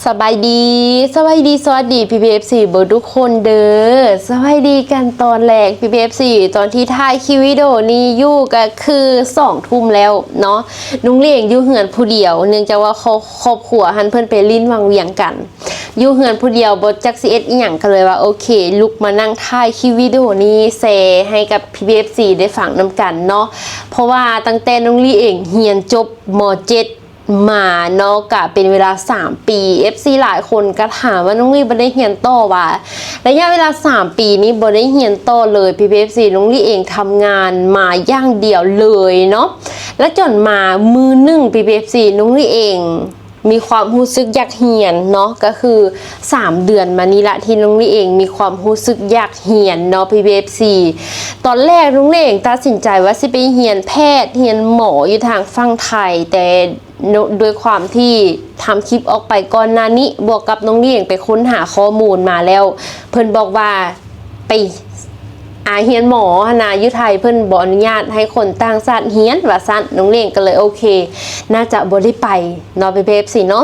ສະບາຍດີ ສະບາຍດີ ສະຫວັດດີ ພີ່ໆ ເອັຟຊີ ເບິດທຸກຄົນເດີ. ສະບາຍດີກັນຕອນແລງ ພີ່ໆ ເອັຟຊີ ຕອນທີ່ຖ່າຍຄລິບວິດີໂອນີ້ຢູ່ກໍຄືສອງທຸ່ມແລ້ວເນາະ. ນ້ອງເລງຢູ່ເຮືອນຜູ້ດຽວ ເນື່ອງຈາກວ່າຄອບ ຄອບຄົວຫັ້ນເພິ່ນໄປຫຼິ້ນວັງວຽງກັນ ຢູ່ເຮືອນຜູ້ດຽວ ບໍ່ຈັກຊິເຮັດອີ່ຫຍັງ ກໍເລີຍວ່າ ໂອເຄ ລຸກມານັ່ງຖ່າຍຄລິບວິດີໂອນີ້ແຊໃຫ້ກັບ ພີ່ໆ ເອັຟຊີ ໄດ້ຟັງນຳກັນເນາະ. ເພາະວ່າຕັ້ງແຕ່ນ້ອງລີເອງຮຽນຈົບ ມ.ເຈັດ ມາເນາະ ກະເປັນເວລາສາມປີ. ເອັຟຊີ ຫຼາຍຄົນກໍຖາມວ່າ ນ້ອງລີບໍ່ໄດ້ຮຽນຕໍ່ຫວາ? ໄລຍະເວລາສາມປີນີ້ບໍ່ໄດ້ຮຽນຕໍ່ເລີຍ ພີ່ໆ ເອັຟຊີ ນ້ອງລີເອງທຳງານມາຢ່າງດຽວເລີຍເນາະ. ແລະ ຈົນມາມື້ໜຶ່ງ ພີ່ໆ ເອັຟຊີ ນ້ອງລີເອງມີຄວາມຮູ້ສຶກຢາກຮຽນເນາະ ກໍຄືສາມເດືອນມານີ້ລະ ທີ່ນ້ອງລີເອງມີຄວາມຮູ້ສຶກຢາກຮຽນເນາະ ພີ່ໆ ເອັຟຊີ. ຕອນແລກນ້ອງເອງຕັດສິນໃຈວ່າຊິໄປຮຽນແພດ ຮຽນໝໍຢູ່ທາງຝັ່ງໄທ ແຕ່ ໂນ ດ້ວຍຄວາມທີ່ທຳຄລິບອອກໄປກ່ອນໜ້ານີ້ ບວກກັບນ້ອງເອງໄປຄົ້ນຫາຂໍ້ມູນມາແລ້ວ ເພິ່ນບອກວ່າໄປ ອາ ຮຽນໝໍຫັ້ນນະ ຢູ່ໄທເພິ່ນບໍ່ອະນຸຍາດໃຫ້ຄົນຕ່າງຊາດຮຽນວ່າຊັ້ນ. ນ້ອງເອງກໍເລີຍ ໂອເຄ ໜ້າຈະບໍ່ໄດ້ໄປເນາະ ພີ່ໆ ເອັຟຊີ ເນາະ.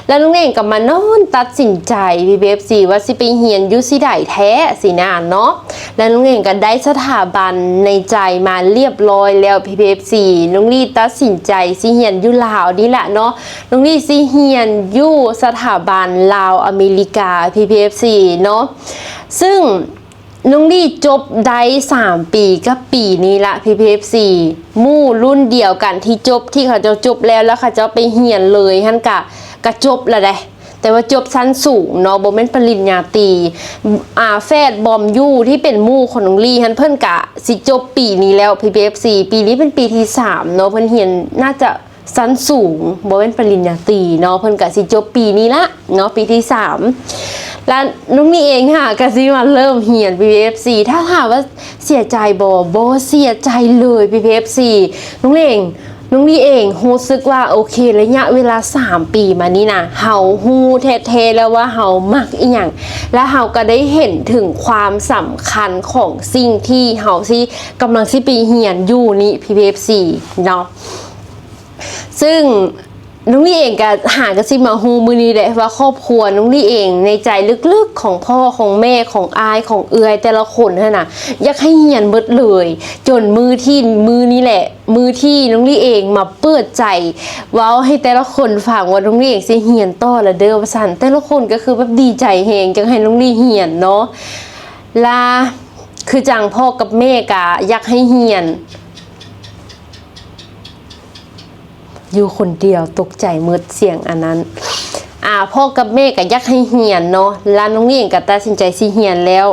ແລ້ວນ້ອງເອງກໍມານອນຕັດສິນໃຈ ພີ່ໆ ເອັຟຊີ ວ່າຊິໄປຮຽນຢູ່ຊິໃດແທ້ຊີ້ນະເນາະ. ແລ້ວນ້ອງເອງກໍໄດ້ສະຖາບັນໃນໃຈມາລຽບລ້ອຍແລ້ວ ພີ່ໆ ເອັຟຊີ ນ້ອງລີຕັດສິນໃຈຊິຮຽນຢູ່ລາວນີ້ລະເນາະ. ນ້ອງລີຊິຮຽນຢູ່ສະຖາບັນລາວອາເມລິກາ ພີ່ໆ ເອັຟຊີ ເນາະ. ຊຶ່ງນ້ອງລີຈົບໄດ້ສາມປີກັບປີນີ້ລະ ພີ່ໆ ເອັຟຊີ ໝູ່ລຸ້ນດຽວກັນທີ່ຈົບ ທີ່ເຂົາເຈົ້າຈົບແລ້ວ ແລ້ວເຂົາເຈົ້າໄປຮຽນເລີຍຫັ້ນກະ ກະຈົບລະເດ້. ແຕ່ວ່າຈົບຊັ້ນສູງເນາະ ບໍ່ແມ່ນປະລິນຍາຕີ. ອາ ແຝດບອມຢູ່ທີ່ເປັນໝູ່ຂອງນ້ອງລີຫັ້ນ ເພິ່ນກະຊິຈົບປີນີ້ແລ້ວ ພີ່ໆ ເອັຟຊີ ປີນີ້ເປັນປີທີສາມເນາະ. ເພິ່ນຮຽນໜ້າຈະຊັ້ນສູງ ບໍ່ແມ່ນປະລິນຍາຕີເນາະ ເພິ່ນກະຊິຈົບປີນີ້ລະເນາະ ປີທີສາມ. ແລະ ນ້ອງລີເອງຫາກະຊິມາເລີ່ມຮຽນ ພີ່ໆ ເອັຟຊີ ຖ້າຖາມວ່າເສຍໃຈບໍ່? ບໍ່ເສຍໃຈເລີຍ ພີ່ໆ ເອັຟຊີ ນ້ອງເອງ ນ້ອງລີເອງຮູ້ສຶກວ່າ ໂອເຄ ໄລຍະເວລາສາມປີມານີ້ນະ ເຮົາຮູ້ແທ້ໆແລ້ວວ່າເຮົາມັກອີ່ຫຍັງ ແລະ ເຮົາກໍໄດ້ເຫັນເຖິງຄວາມສຳຄັນຂອງສິ່ງທີ່ເຮົາຊິ ກຳລັງຊິໄປຮຽນຢູ່ນີ້ ພີ່ໆ ເອັຟຊີ ເນາະ. ຊຶ່ງນ້ອງລີເອງກໍຫາກໍຊິມາຮູ້ມື້ນີ້ແຫຼະວ່າຄອບຄົວນ້ອງລີເອງ ໃນໃຈເລິກໆຂອງພໍ່ຂອງແມ່ຂອງອ້າຍຂອງເອື້ອຍແຕ່ລະຄົນຫັ້ນນະ ຢາກໃຫ້ຮຽນເບິດເລີຍ. ຈົນມື້ທີ່ ມື້ນີ້ແຫຼະ ມື້ທີ່ນ້ອງລີເອງມາເປີດໃຈເວົ້າໃຫ້ແຕ່ລະຄົນຟັງວ່າ ນ້ອງລີເອງຊິຮຽນຕໍ່ລະເດີວ່າຊັ້ນ ແຕ່ລະຄົນກໍຄືແບບດີໃຈແຮງ ຢາກໃຫ້ນ້ອງລີຮຽນເນາະ. ລະຄືຈັ່ງພໍ່ກັບແມ່ກໍຢາກໃຫ້ຮຽນ ຢູ່ຄົນດຽວ ຕົກໃຈໝົດສຽງອັນນັ້ນ. ອາ ພໍ່ກັບແມ່ກໍຢາກໃຫ້ຮຽນເນາະ ລະນ້ອງເອງກໍຕັດສິນໃຈຊິຮຽນແລ້ວ.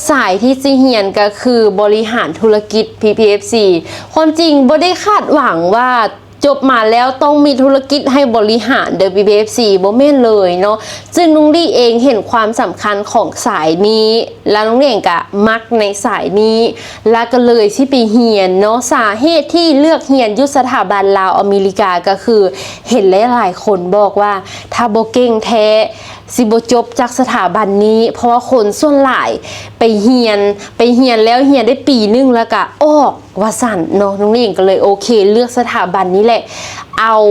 ສາຍທີ່ຊິຮຽນກໍຄືບໍລິຫານທຸລະກິດ ພີ່ໆ ເອັຟຊີ ຄວາມຈິງບໍ່ໄດ້ຄາດຫວັງວ່າຈົບມາແລ້ວຕ້ອງມີທຸລະກິດໃຫ້ບໍລິຫານເດີ ພີ່ໆ ເອັຟຊີ ບໍ່ແມ່ນເລີຍເນາະ. ຊຶ່ງນ້ອງລີເອງເຫັນຄວາມສຳຄັນຂອງສາຍນີ້ ລະນ້ອງເອງກະມັກໃນສາຍນີ້ ລະກໍເລີຍຊິໄປຮຽນເນາະ. ສາເຫດທີ່ເລືອກຮຽນຢູ່ສະຖາບັນລາວອາເມລິກາກໍຄື ເຫັນຫຼາຍໆຄົນບອກວ່າ ຖ້າບໍ່ເກັ່ງແທ້ຊິບໍ່ຈົບຈາກສະຖາບັນນີ້ ເພາະວ່າຄົນສ່ວນຫຼາຍໄປຮຽນ ໄປຮຽນແລ້ວຮຽນໄດ້ປີໜຶ່ງລະກະອອກ ວ່າຊັ້ນເນາະ. ນ້ອງເອງກໍເລີຍ ໂອເຄ ເລືອກສະຖາບັນນີ້ແຫຼະ ເອົາ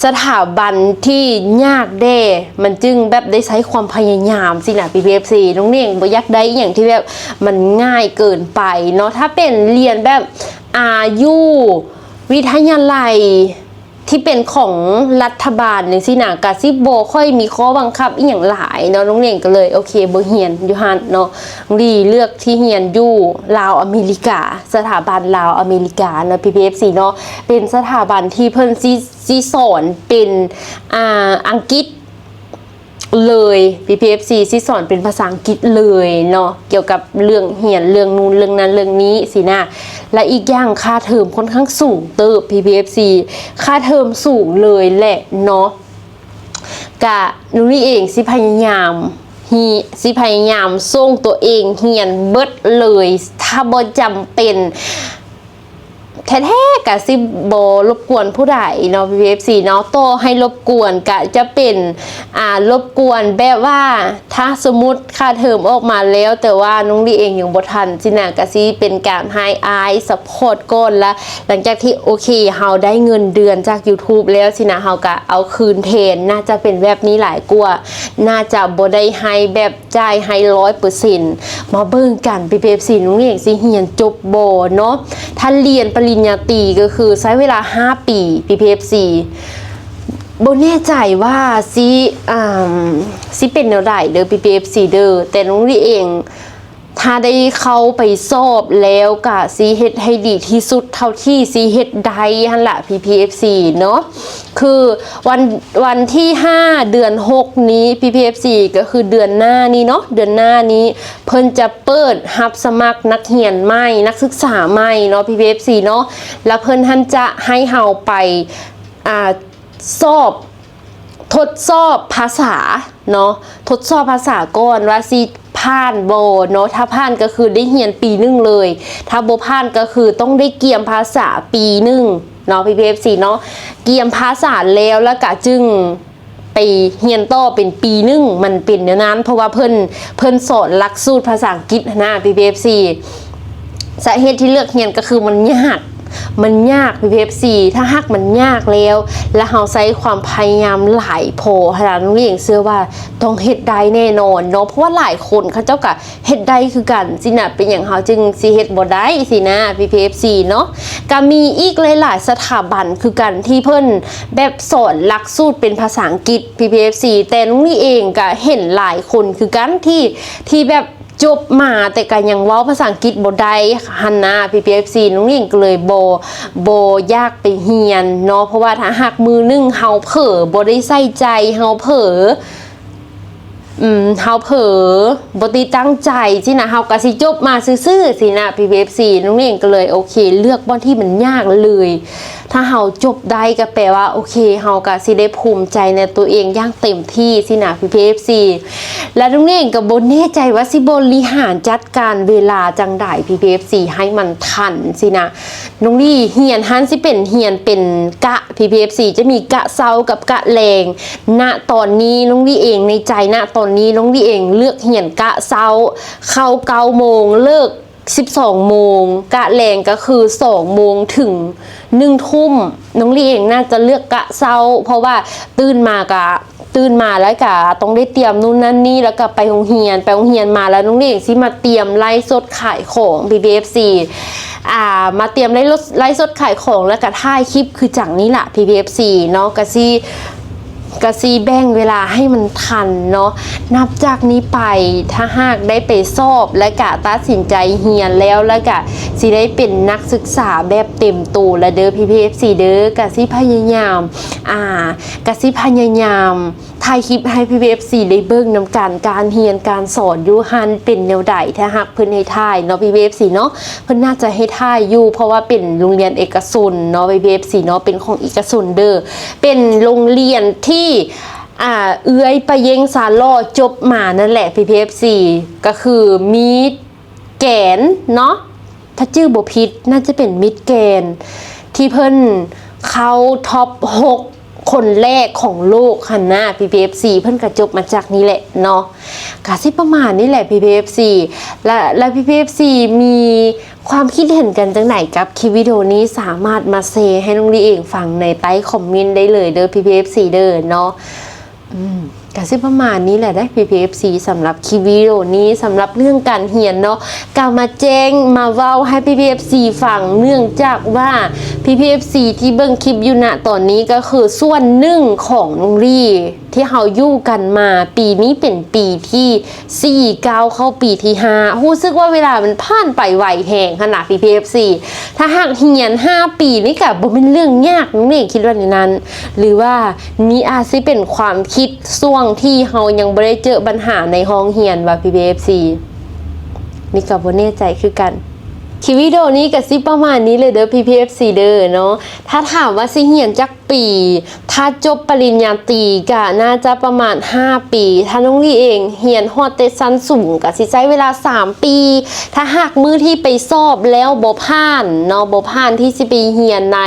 ສະຖາບັນທີ່ຍາກແດ່ ມັນຈຶ່ງແບບໄດ້ໃຊ້ຄວາມພະຍາຍາມຊີ້ນະ ພີ່ໆ ເອັຟຊີ ນ້ອງເອງບໍ່ຢາກໄດ້ອີ່ຫຍັງທີ່ແບບມັນງ່າຍເກີນໄປເນາະ. ຖ້າເປັນຮຽນແບບ ອາ ຢູ່ວິທະຍາໄລທີ່ເປັນຂອງລັດຖະບານຈັ່ງຊີ້ນະ ກະຊິບໍ່ຄ່ອຍມີຂໍ້ບັງຄັບອີ່ຫຍັງຫຼາຍເນາະ. ນ້ອງເອງກໍເລີຍ ໂອເຄ ບໍ່ຮຽນຢູ່ຫັ້ນເນາະ ນ້ອງລີເລືອກທີ່ຮຽນຢູ່ລາວອາເມລິກາ ສະຖາບັນລາວອາເມລິກາເນາະ ພີ່ໆ ເອັຟຊີ ເນາະ. ເປັນສະຖາບັນທີ່ເພິ່ນຊິ ຊິສອນເປັນ ອາ ອັງກິດເລີຍ ພີ່ໆ ເອັຟຊີ ຊິສອນເປັນພາສາອັງກິດເລີຍເນາະ ກ່ຽວກັບເລື່ອງຮຽນ ເລື່ອງນູ້ນເລື່ອງນັ້ນເລື່ອງນີ້ຊີ້ນະ. ແລະ ອີກຢ່າງຄ່າເທີມຄ່ອນຂ້າງສູງເຕີບ ພີ່ໆ ເອັຟຊີ ຄ່າເທີມສູງເລີຍແຫຼະເນາະ. ກະ ໜູນີ້ເອງຊິພະຍາຍາມ ຊິພະຍາຍາມສົ່ງຕົວເອງຮຽນເບິດເລີຍ ຖ້າບໍ່ຈຳເປັນ ແທ້ໆ ກະຊິບໍ່ລົບກວນຜູ້ໃດເນາະ ພີ່ໆ ເອັຟຊີ ເນາະ. ຕໍ່ໃຫ້ລົບກວນກະຈະເປັນ ອ່າ ລົບກວນແບບວ່າ ຖ້າສົມມຸດຄ່າເທີມອອກມາແລ້ວ ແຕ່ວ່ານ້ອງລີເອງຍັງບໍ່ທັນຊີ້ນະ ກະຊິເປັນການໃຫ້ອ້າຍຊັບພອດກ່ອນ ລະຫຼັງຈາກທີ່ ໂອເຄ ເຮົາໄດ້ເງິນເດືອນຈາກ YouTube ແລ້ວຊີ້ນະ ເຮົາກະເອົາຄືນແທນ. ໜ້າຈະເປັນແບບນີ້ຫຼາຍກວ່າ ໜ້າຈະບໍ່ໄດ້ໃຫ້ແບບ ຈ່າຍໃຫ້ຮ້ອຍເປີເຊັນ. ມາເບິ່ງກັນ ພີ່ໆ ເອັຟຊີ ນ້ອງເອງຊິຮຽນຈົບບໍ່ເນາະ. ຖ້າຮຽນປະລິນຍາຕີກໍຄືໃຊ້ເວລາຫ້າປີ ພີ່ໆ ເອັຟຊີ. ບໍ່ແນ່ໃຈວ່າຊິ ອ່າ ຊິເປັນແນວໃດເດີ ພີ່ໆ ເອັຟຊີ ເດີ ແຕ່ນ້ອງລີເອງ ຖ້າໄດ້ເຂົ້າໄປສອບແລ້ວກະຊິເຮັດໃຫ້ດີທີ່ສຸດເທົ່າທີ່ຊິເຮັດໄດ້ຫັ້ນລະ ພີ່ໆ ເອັຟຊີ ເນາະ. ຄືວັນ ວັນທີຫ້າ ເດືອນຫົກນີ້ ພີ່ໆ ເອັຟຊີ ກໍຄືເດືອນໜ້ານີ້ເນາະ ເດືອນໜ້ານີ້ເພິ່ນຈະເປີດຮັບສະໝັກນັກຮຽນໃໝ່ ນັກສຶກສາໃໝ່ເນາະ ພີ່ໆ ເອັຟຊີ ເນາະ. ລະເພິ່ນຫັ້ນຈະໃຫ້ເຮົາໄປ ອ່າ ສອບ ທົດສອບພາສາເນາະ ທົດສອບພາສາກ່ອນວ່າຊິຜ່ານບໍ່ເນາະ. ຖ້າຜ່ານກໍຄືໄດ້ຮຽນປີໜຶ່ງເລີຍ ຖ້າບໍ່ຜ່ານກໍຄືຕ້ອງໄດ້ກຽມພາສາປີໜຶ່ງເນາະ ພີ່ໆ ເອັຟຊີ ເນາະ. ກຽມພາສາແລ້ວ ແລ້ວກະຈຶ່ງໄປຮຽນຕໍ່ເປັນປີໜຶ່ງ ມັນເປັນແນວນັ້ນ ເພາະວ່າເພິ່ນ ເພິ່ນສອນຫຼັກສູດພາສາອັງກິດຫັ້ນນະ ພີ່ໆ ເອັຟຊີ. ສາເຫດທີ່ເລືອກຮຽນກໍຄືມັນຍາກ ມັນຍາກ ພີ່ໆ ເອັຟຊີ ຖ້າຫາກມັນຍາກແລ້ວ ແລະ ເຮົາໃຊ້ຄວາມພະຍາຍາມຫຼາຍພໍຫັ້ນນະ ນ້ອງເອງເຊື່ອວ່າຕ້ອງເຮັດໄດ້ແນ່ນອນເນາະ ເພາະວ່າຫຼາຍຄົນເຂົາເຈົ້າກະເຮັດໄດ້ຄືກັນຊີ້ນະ ເປັນຫຍັງເຮົາຈຶ່ງຊິເຮັດບໍ່ໄດ້ຊີ້ນະ ພີ່ໆ ເອັຟຊີ ເນາະ. ກະມີອີກຫຼາຍໆສະຖາບັນຄືກັນທີ່ເພິ່ນແບບສອນຫຼັກສູດເປັນພາສາອັງກິດ ພີ່ໆ ເອັຟຊີ ແຕ່ນ້ອງນີ້ເອງກະເຫັນຫຼາຍຄົນຄືກັນທີ່ ທີ່ແບບ ຈົບມາແຕ່ກໍຍັງເວົ້າພາສາອັງກິດບໍ່ໄດ້ຫັ້ນນະ ພີ່ໆ ເອັຟຊີ ນ້ອງເອງກໍເລີຍບໍ່ ບໍ່ຢາກໄປຮຽນເນາະ ເພາະວ່າຖ້າຫາກມື້ໜຶ່ງເຮົາເຜີ ບໍ່ໄດ້ໃສ່ໃຈ ເຮົາເຜີ ອືມ ເຮົາເຜີ ບໍ່ໄດ້ຕັ້ງໃຈຊີ້ນະ ເຮົາກໍຊິຈົບມາຊື່ໆ ຊີ້ນະ ພີ່ໆ ເອັຟຊີ ນ້ອງເອງກໍເລີຍ ໂອເຄ ເລືອກບ່ອນທີ່ມັນຍາກເລີຍ. ຖ້າເຮົາຈົບໄດ້ກໍແປວ່າ ໂອເຄ ເຮົາກໍຊິໄດ້ພູມໃຈໃນຕົວເອງຢ່າງເຕັມທີ່ຊີ້ນະ ພີ່ໆ ເອັຟຊີ ແລະ ນ້ອງເອງກໍບໍ່ແນ່ໃຈວ່າຊິບໍລິຫານຈັດການເວລາຈັ່ງໃດ ພີ່ໆ ເອັຟຊີ ໃຫ້ມັນທັນຊີ້ນະ. ນ້ອງລີຮຽນຫັ້ນຊິເປັນ ຮຽນເປັນກະ ພີ່ໆ ເອັຟຊີ ຈະມີກະເຊົ້າກັບກະແລງ. ນະຕອນນີ້ນ້ອງລີເອງ ໃນໃຈນະຕອນນີ້ນ້ອງລີເອງເລືອກຮຽນກະເຊົ້າ ເຂົ້າເກົ້າໂມງ ເລີກ ສິບສອງໂມງ ກະແລງກໍຄືສອງໂມງເຖິງໜຶ່ງທຸ່ມ. ນ້ອງລີເອງໜ້າຈະເລືອກກະເຊົ້າ ເພາະວ່າຕື່ນມາກະ ຕື່ນມາແລ້ວກະຕ້ອງໄດ້ຕຽມນູ້ນນັ້ນນີ້ ແລ້ວກະໄປໂຮງຮຽນ ໄປໂຮງຮຽນມາແລ້ວນ້ອງລີເອງຊິມາຕຽມໄລຟ໌ສົດຂາຍຂອງ ພີ່ໆ ເອັຟຊີ ອ່າ ມາຕຽມໄລຟ໌ ໄລຟ໌ສົດຂາຍຂອງ ແລ້ວກະຖ່າຍຄລິບຄືຈັ່ງນີ້ລະ ພີ່ໆ ເອັຟຊີ ເນາະ ກະຊິ ກະຊິແບ່ງເວລາໃຫ້ມັນທັນເນາະ. ນັບຈາກນີ້ໄປ ຖ້າຫາກໄດ້ໄປສອບ ແລະກະຕັດສິນໃຈຮຽນແລ້ວ ແລະກະຊິໄດ້ເປັນນັກສຶກສາແບບເຕັມໂຕລະເດີ ພີ່ໆ ເອັຟຊີ ເດີ ກະຊິພະຍາຍາມ ອ່າ ກະຊິພະຍາຍາມຖ່າຍຄລິບໃຫ້ ພີ່ໆ ເອັຟຊີ ໄດ້ເບິ່ງນຳກັນ ການຮຽນການສອນຢູ່ຫັ້ນເປັນແນວໃດ ຖ້າຫາກເພິ່ນໃຫ້ຖ່າຍເນາະ ພີ່ໆ ເອັຟຊີ ເນາະ. ເພິ່ນໜ້າຈະໃຫ້ຖ່າຍຢູ່ ເພາະວ່າເປັນໂຮງຮຽນເອກະຊົນເນາະ ພີ່ໆ ເອັຟຊີ ເນາະ ເປັນຂອງເອກະຊົນເດີ ເປັນໂຮງຮຽນທີ່ ອ່າ ເອື້ອຍປາເຢັງສາຫຼໍ່ຈົບມານັ້ນແຫຼະ ພີ່ໆ ເອັຟຊີ ກໍຄືມິດແກຣນເນາະ ຖ້າຈື່ບໍ່ຜິດໜ້າຈະເປັນມິດແກຣນ ທີ່ເພິ່ນເຂົ້າທັອບຫົກຄົນແລກຂອງໂລກຫັ້ນນະ ພີ່ໆ ເອັຟຊີ ເພິ່ນກໍຈົບມາຈາກນີ້ແຫຼະເນາະ. ກະຊິປະມານນີ້ແຫຼະ ພີ່ໆ ເອັຟຊີ ແລະ ແລະ ພີ່ໆ ເອັຟຊີ ມີຄວາມຄິດເຫັນກັນຈັ່ງໃດກັບຄລິບວິດີໂອນີ້ ສາມາດມາແຊໃຫ້ນ້ອງລີເອງຟັງໃນໃຕ້ຄອມເມັນໄດ້ເລີຍເດີ ພີ່ໆ ເອັຟຊີ ເດີເນາະ. ອືມ ກະຊິປະມານນີ້ແຫຼະເດ້ ພີ່ໆ ເອັຟຊີ ສຳລັບຄລິບວິດີໂອນີ້ ສຳລັບເລື່ອງການຮຽນເນາະ ກະມາແຈ້ງມາເວົ້າໃຫ້ ພີ່ໆ ເອັຟຊີ ຟັງ ເນື່ອງຈາກວ່າ ພີ່ໆ ເອັຟຊີ ທີ່ເບິ່ງຄລິບຢູ່ນະຕອນນີ້ ກໍຄືສ່ວນໜຶ່ງຂອງນ້ອງລີ ທີ່ເຮົາຢູ່ກັນມາ ປີນີ້ເປັນປີທີສີ່ ກ້າວເຂົ້າປີທີຫ້າ ຮູ້ສຶກວ່າເວລາມັນຜ່ານໄປໄວແຮງຫັ້ນນະ ພີ່ໆ ເອັຟຊີ ຖ້າຫາກຮຽນຫ້າປີນີ້ກະບໍ່ແມ່ນເລື່ອງຍາກ ນ້ອງເອງຄິດວ່າແນວນັ້ນ ຫຼືວ່ານີ້ອາດຊິເປັນຄວາມຄິດຊ່ວງທີ່ເຮົາຍັງບໍ່ໄດ້ເຈີບັນຫາໃນຫ້ອງຮຽນວ່າ ພີ່ໆ ເອັຟຊີ ນີ້ກະບໍ່ແນ່ໃຈຄືກັນ. ຄລິບວິດີໂອນີ້ກະຊິປະມານນີ້ເລີຍເດີ ພີ່ໆ ເອັຟຊີ ເດີເນາະ. ຖ້າຖາມວ່າຊິຮຽນຈັກ ປີ ຖ້າຈົບປະລິນຍາຕີກະໜ້າຈະປະມານຫ້າປີ. ຖ້ານ້ອງລີເອງຮຽນຮອດແຕ່ຊັ້ນສູງກະຊິໃຊ້ເວລາສາມປີ. ຖ້າຫາກມື້ທີ່ໄປສອບແລ້ວບໍ່ຜ່ານເນາະ ບໍ່ຜ່ານທີ່ຊິໄປຮຽນໃນ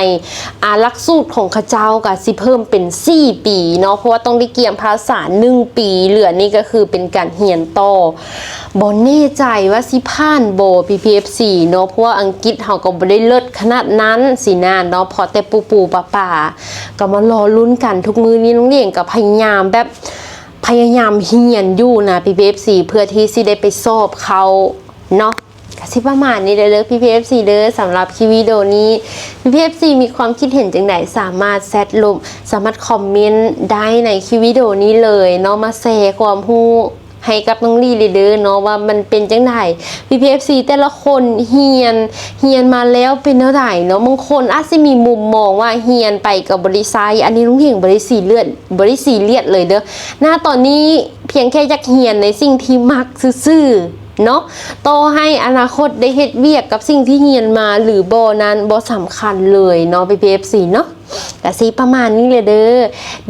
ອ່າ ຫຼັກສູດຂອງເຂົາເຈົ້າກະຊິເພີ່ມເປັນສີ່ປີເນາະ ເພາະວ່າຕ້ອງໄດ້ກຽມພາສາໜຶ່ງປີ ເຫຼືອນີ້ກະຄືເປັນການຮຽນຕໍ່. ບໍ່ແນ່ໃຈວ່າຊິຜ່ານບໍ່ ພີພີເອັຟຊີ ເນາະ ເພາະວ່າອັງກິດເຮົາກໍບໍ່ໄດ້ເລີດຂະໜາດນັ້ນຊີ້ນະເນາະ ພໍແຕ່ປູໆປາໆ. ກໍມາລໍລຸ້ນກັນ ທຸກມື້ນີ້ນ້ອງເອງກໍພະຍາຍາມແບບ ພະຍາຍາມຮຽນຢູ່ນະ ພີພີເອັຟຊີ ເພື່ອທີ່ຊິໄດ້ໄປສອບເຂົ້າເນາະ. ກໍຊິປະມານນີ້ເດີ ພີພີເອັຟຊີ ເດີ. ສຳລັບຄລິບວິດີໂອນີ້ ພີພີເອັຟຊີ ມີຄວາມຄິດເຫັນຈັ່ງໃດ ສາມາດແຊັດລົມ ສາມາດຄອມເມັນໄດ້ໃນຄລິບວິດີໂອນີ້ເລີຍເນາະ ມາແຊຄວາມຮູ້ ໃຫ້ກັບນ້ອງລີເດີເນາະ ວ່າມັນເປັນຈັ່ງໃດ ພີພີເອັຟຊີ ແຕ່ລະຄົນຮຽນ ຮຽນມາແລ້ວເປັນແນວໃດເນາະ. ບາງຄົນອາດຊິມີມຸມມອງວ່າຮຽນໄປກໍບໍ່ໄດ້ໃຊ້ ອັນນີ້ນ້ອງເອງບໍ່ໄດ້ຊີເລຍ ບໍ່ໄດ້ຊີເລຍສເລີຍເດີ. ນະຕອນນີ້ພຽງແຄ່ຢາກຮຽນໃນສິ່ງທີ່ມັກຊື່ໆເນາະ ຕໍ່ໃຫ້ອະນາຄົດໄດ້ເຮັດວຽກກັບສິ່ງທີ່ຮຽນມາ ຫຼື ບໍ່ນັ້ນບໍ່ສຳຄັນເລີຍເນາະ ພີພີເອັຟຊີ ເນາະ. ກະຊິປະມານນີ້ແຫຼະເດີ.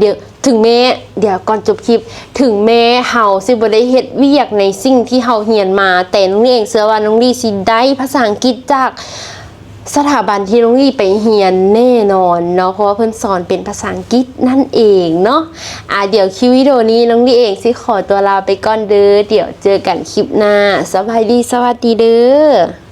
ດຽວ ເຖິງແມ້ ດຽວກ່ອນຈົບຄລິບ ເຖິງແມ້ເຮົາຊິບໍ່ໄດ້ເຮັດວຽກໃນສິ່ງທີ່ເຮົາຮຽນມາ ແຕ່ນ້ອງເອງເຊື່ອວ່ານ້ອງລີຊິໄດ້ພາສາອັງກິດຈາກສະຖາບັນທີ່ນ້ອງລີໄປຮຽນແນ່ນອນເນາະ ເພາະວ່າເພິ່ນສອນເປັນພາສາອັງກິດນັ້ນເອງເນາະ. ອາ ດຽວຄລິບວິດີໂອນີ້ນ້ອງລີເອງຊິຂໍຕົວລາໄປກ່ອນເດີ. ດຽວເຈີກັນຄລິບໜ້າ. ສະບາຍດີ ສະຫວັດດີເດີ.